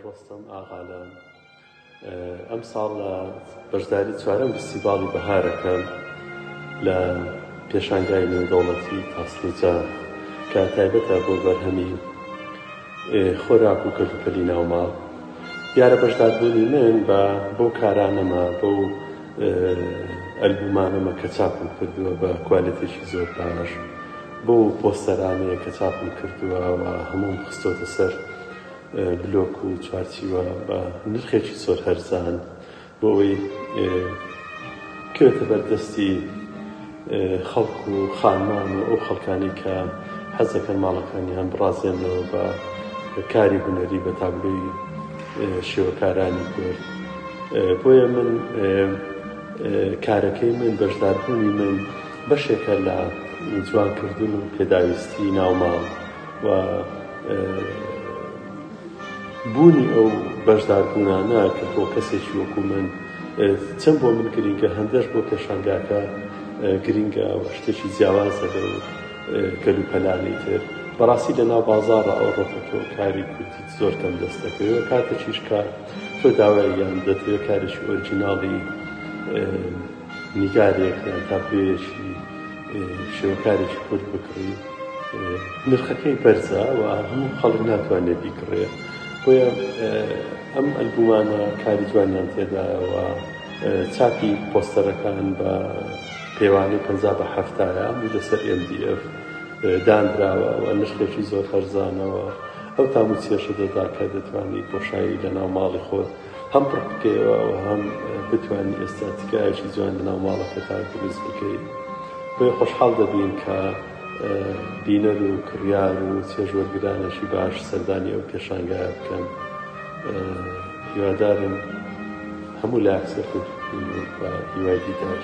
ڕۆستەم ئاغالان ئەمساڵ لە بەشداری چوارەم فستیڤاڵی بەهارەکەم لە پێشانگای نێودەوڵەتی تاسڵوجە کە تایبەتە بۆ بەرهەمی خۆراک و کەلوپەلی ناوماڵ. دیارە بەشداربوونی من بە بەو کارانەمە بەو ئەلبومانەمە کە چاپم کردووە بە کوالێتێکی زۆر باش بەو پۆستەرانەیە کە چاپم کردووە و هەمووم خستۆتە سەر بلۆک و چوارچیوە بە نرخێکی زۆر هەرزان بۆ ئەوەی بکەوێتە بەردەستی خەڵک و خانمان و ئەو خەڵکانەی کە حەز دەکەن ماڵەکانیان بڕازێنەوە بە کاری هونەری بە تابلۆی شێوەکارانی کورد. بۆیە من کارەکەی من بەشداربوونی من بەشێکە لە جوانکردن و پێداویستی ناوماڵ و بوونی ئەو بەشداربوونانە کە بۆ کەسێکی وەکو من چەند بۆ من گرینگە هەندەش بۆ پێشانگاکە گرینگە و شتێکی جیاوازە لەو کەلوپەلانەی تر. بەڕاستی لە ناو بازاڕا ئەوڕۆکە تۆ کاری کوردیت زۆر کەم دەست دەکەوێ و کاتێکیش کە تۆ داوای یان دەتەوێ کارێکی ئۆرجیناڵی نیگارێک یان تابلۆیەکی شێوەکارێکی کورد بکڕی نرخەکەی بەرزە و هەموو خەڵک ناتوانێت بیکڕێ بۆیە ئەم ئەلبومانە کاری جوانیان تێدایە و چاپی پۆستەرەکان بە پێوانەی 50 بە هەفتایە هەموو لەسەر MDF دانراوە و نرخێکی زۆر هەرزانەوە ئەو تام و چێژە دەدا کە دەتوانی بۆشایی لەناو ماڵی خۆت هەم پڕ بکەیەوە و هەم بتوانی ئێستاتیکایەکی جوان لەناو ماڵەکەتا دروست بکەیت. بۆیە خۆشحاڵ دەبین کە بینەر و کڕیار و چێژوەرگرانێکی باش سەردانی ئەو پێشانگایە بکەن. هیوادارم هەموو لایەک سەرکەوتوو بن و بە هیوای دیدار.